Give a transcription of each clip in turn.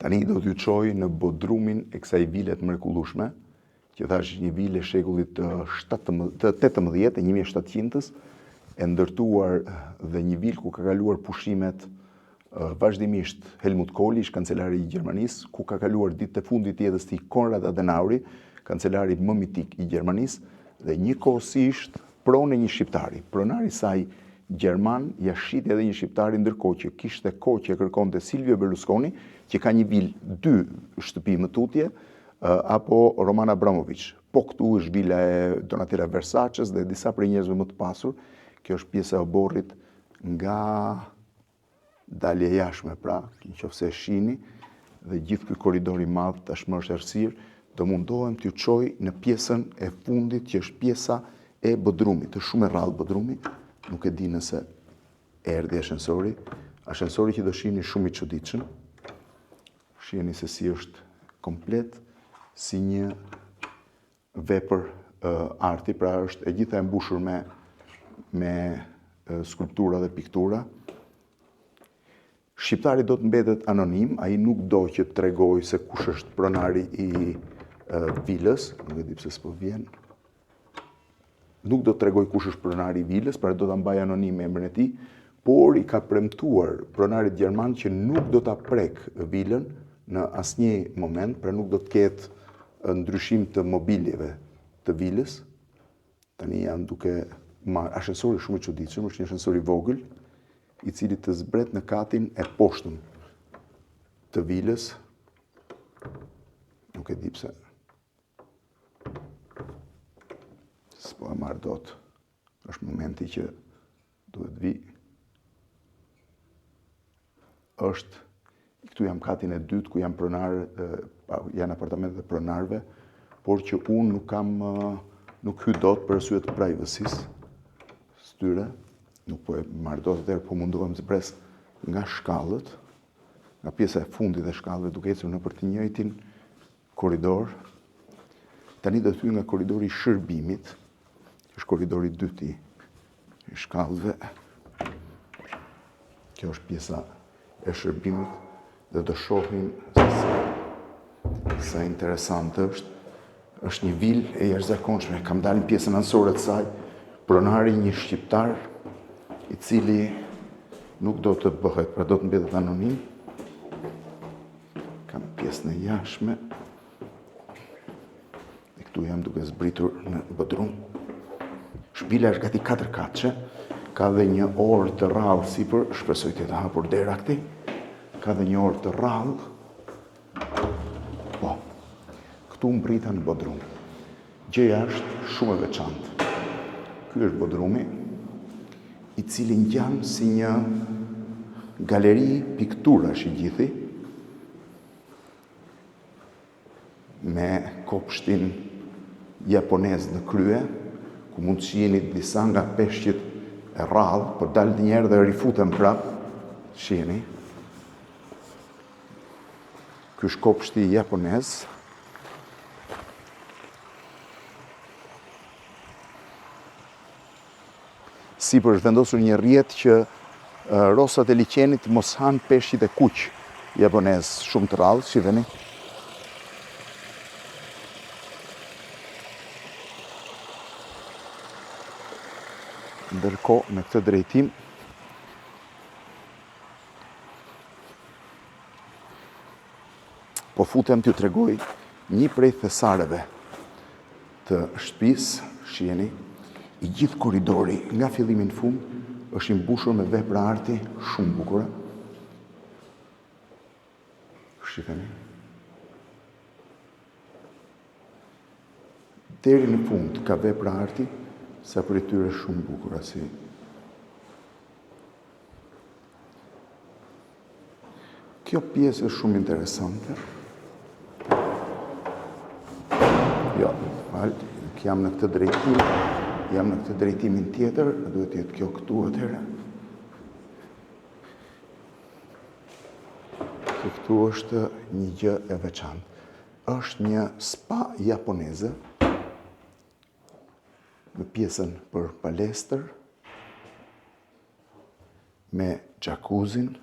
Tani do t'ju çoj në bodrumin e kësaj vile të mrekullueshme, që thashë një vilë e shekullit të 17, të 18, e 1700-s, e ndërtuar dhe një vilë ku ka kaluar pushimet vazhdimisht Helmut Kohli, ish kancelari i Gjermanisë, ku ka kaluar ditët e fundit të jetës tij Konrad Adenaueri, kancelari më mitik i Gjermanisë, dhe njëkohësisht pronë e një shqiptari. Pronari i saj gjerman ia shiti edhe një shqiptari ndërkohë që kishte kohë që e kërkonte Silvio Berlusconi, që ka një vilë dy shtëpi më tutje, apo Roman Abramovich. Po këtu është vila e Donatella Versaces dhe disa prej njerëzve më të pasur. Kjo është pjesa e oborrit nga dalja e jashtme, pra, në qoftë se e shihni, dhe gjithë ky korridor i madh tashmë është errësirë, do mundohem t'ju çoj në pjesën e fundit që është pjesa e bodrumit. Është shumë e rrallë bodrumi, nuk e di nëse erdhi ashensori. Ashensori që do shihni shumë i çuditshëm. Shihni se si është komplet si një vepër arti, pra është e gjitha e mbushur me me skulptura dhe piktura. Shqiptari do të mbetet anonim, ai nuk do që të tregojë se kush është pronari i vilës, nuk e di pse s'po vjen. Nuk do të tregojë kush është pronari i vilës, pra do ta mbajë anonim emrin e tij, por i ka premtuar pronarit gjerman që nuk do ta prek vilën në asnjë moment, pra nuk do të ketë ndryshim të mobiljeve të vilës. Tani janë duke marrë ashensori shumë i çuditshëm, është një ashensor i vogël, i cili të zbret në katin e poshtëm të vilës. Nuk e di pse. S'po e marr dot. Është momenti që duhet vi. Është këtu jam katin e dytë ku janë pronar janë apartamentet e pronarëve, por që unë nuk kam nuk hy dot për arsye të privacy-së së tyre, nuk po e marr dot atëherë, po mundohem të zbres nga shkallët, nga pjesa e fundit e shkallëve duke ecur nëpër të njëjtin korridor. Tani do të hyj nga korridori i shërbimit, është korridori i dytë i shkallëve. Kjo është pjesa e shërbimit dhe do shohim se sa, sa interesant është. Është një vilë e jashtëzakonshme. Kam dalë në pjesën anësore të saj, pronari një shqiptar i cili nuk do të bëhet, pra do të mbetet anonim. Kam pjesën e jashtme. Dhe këtu jam duke zbritur në bodrum. Vila është gati 4 katëshe, ka dhe një orë të rrallë sipër, shpresoj të jetë hapur dera këtej. Ka dhe një orë të rrallë. Po. Këtu mbrita në bodrum. Gjëja është shumë e veçantë. Ky është bodrumi, i cili ngjan si një galeri pikturash i gjithi, me kopshtin japonez në krye, ku mund të shihni disa nga peshqit e rrallë, por dal një herë dhe rifutem prapë, shihni. Ky është kopshti japonez. Sipër është vendosur një rrjet që rosat e liqenit mos hanë peshqit e kuq japonez, shumë të rrallë, shiheni. Ndërkohë në këtë drejtim po futem t'ju tregoj një prej thesareve të shtëpisë, shiheni, i gjithë korridori nga fillimi në fund është i mbushur me vepra arti shumë bukura. Shiheni. Deri në fund ka vepra arti, sa prej tyre shumë bukura si Kjo pjesë është shumë interesante. Jo, fal, nuk jam në këtë drejtim, jam në këtë drejtimin tjetër, duhet të jetë kjo këtu atëherë. Kjo këtu është një gjë e veçantë. Është një spa japoneze me pjesën për palestër, me xhakuzin.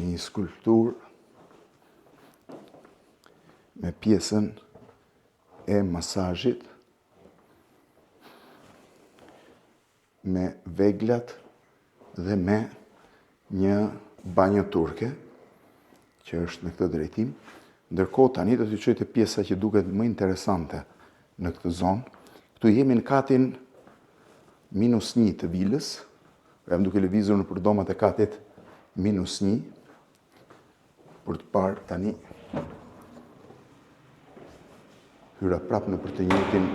Një skulpturë me pjesën e masazhit me veglat dhe me një banjo turke që është në këtë drejtim. Ndërkohë tani do t'ju çoj te pjesa që duket më interesante në këtë zonë. Këtu jemi në katin minus 1 të vilës. Jam duke lëvizur nëpër dhomat e katit minus 1 për të parë tani hyra prapë nëpër të njëjtin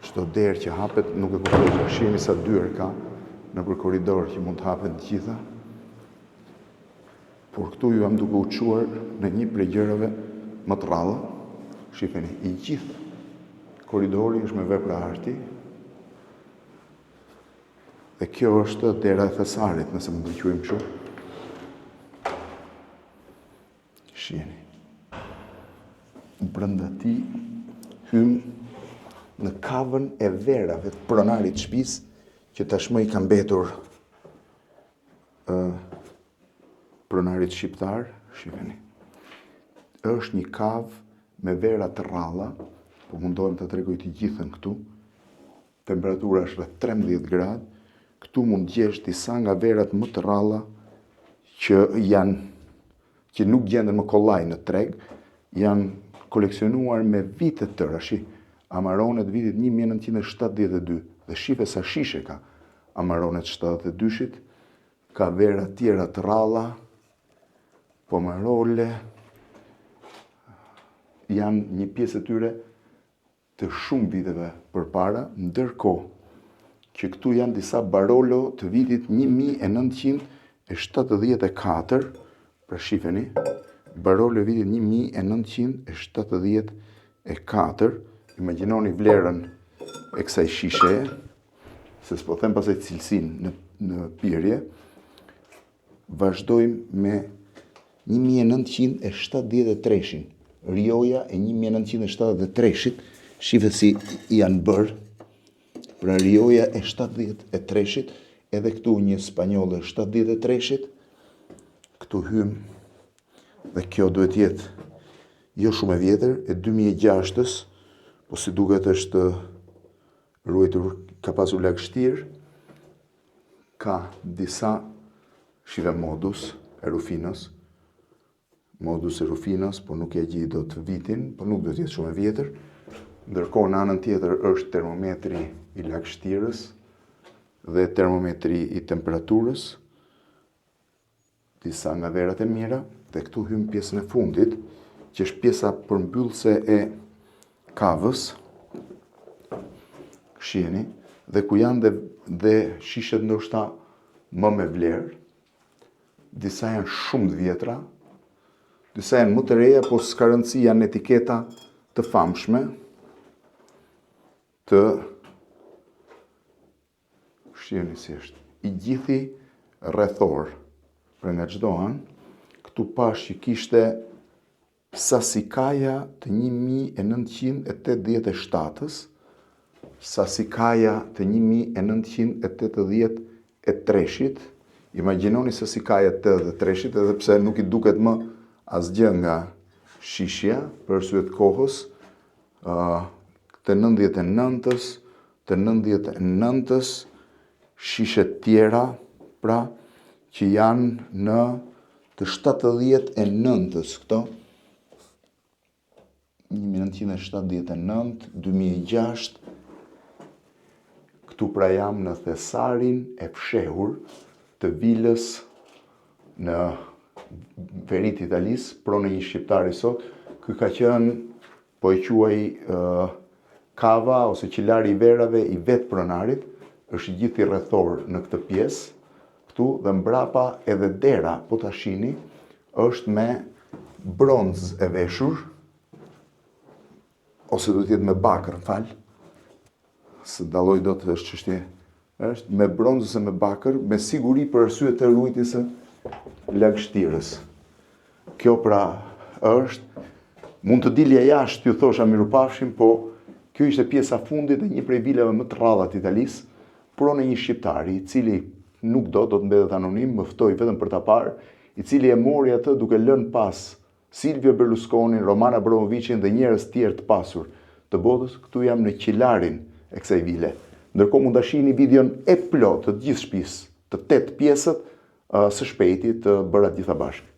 çdo derë që hapet nuk e kuptoj që shihni sa dyer ka nëpër korridor që mund të hapen të gjitha por këtu ju jam duke u çuar në një prej gjërave më të rralla shifeni i gjithë korridori është me vepra arti Dhe kjo është dera e thesarit, nëse mund të quajmë kështu. Shiheni. Brenda tij hymë në kavën e verave të pronarit të shtëpisë, që tashmë i ka mbetur ë pronarit shqiptar, shiheni. Është një kavë me vera të rralla, po mundohem ta tregoj të gjithën këtu. Temperatura është rreth 13 gradë. Këtu mund të gjesh disa nga verat më të rralla që janë që nuk gjenden më kollaj në treg, janë koleksionuar me vite të tëra, shih, Amarone të vitit 1972 dhe shife sa shishe ka Amarone të 72-shit, ka vera tjera të rralla, pomarole, janë një pjesë e tyre të shumë viteve përpara, ndërkohë që këtu janë disa Barolo të vitit 1974, pra shifeni, Barolo e vitit 1974, imagjinoni vlerën e kësaj shisheje, se s'po them pastaj cilësinë në, në pirje, Vazhdojmë me 1973-shin. Rioja e 1973-shit, shife si janë bërë, pra Rioja e 73-shit, edhe këtu një spanjolle 73-shit, këtu hymë, dhe kjo duhet jetë jo shumë e vjetër, e 2006-ës, po si duket është ruajtur, ka pasur lagështirë, Ka disa shife Modus e Rufinos, Modus e Rufinos, po nuk e gjej dot vitin, po nuk do të jetë shumë e vjetër. Ndërkohë në anën tjetër është termometri i lagështirës dhe termometri i temperaturës. Disa nga verat e mira dhe këtu hymë pjesën e fundit, që është pjesa përmbyllëse e kavës. Shiheni, dhe ku janë dhe, dhe shishet ndoshta më me vlerë. Disa janë shumë të vjetra, disa janë më të reja, po s'ka rëndësi janë etiketa të famshme të Shiheni si është. I gjithi rrethor, për nga çdo anë, këtu pashë që kishte Sassicaia të 1987-ës, Sassicaia të 1983-shit, imagjinoni Sassicaia të 83-shit, edhe pse nuk i duket më asgjë nga shishja, për arsye të kohës, të 99-ës, të 99-ës, shishe tjera, pra, që janë në të 79-ës, këto, 1979, 2006, këtu pra jam në thesarin e fshehur të vilës në veri të Italisë, pronë e një shqiptari sot, ky ka qenë po e quaj kava ose qilari i verave i vetë pronarit, është i gjithi rrethor në këtë pjesë, këtu dhe mbrapa edhe dera, po ta shihni, është me bronz e veshur, ose do të jetë me bakër, fal, s'e dalloj dot është çështje, është me bronz ose me bakër, me siguri për arsye të ruajtjes së lagështirës. Kjo pra është, mund të dilja jashtë, t'ju thosha mirupafshim, po kjo ishte pjesa fundit e një prej vilave më të rralla të Italisë, pronë e një shqiptari, i cili nuk do, do të mbetet anonim, më ftoi vetëm për ta parë, i cili e mori atë duke lënë pas Silvio Berlusconin, Roman Abramovicin dhe njerëz tjerë të pasur të botës, këtu jam në qilarin e kësaj vile. Ndërkohë mund ta shihni videon e plotë të gjithë shtëpisë, të tetë pjesët, së shpejti të bëra të gjitha bashkë.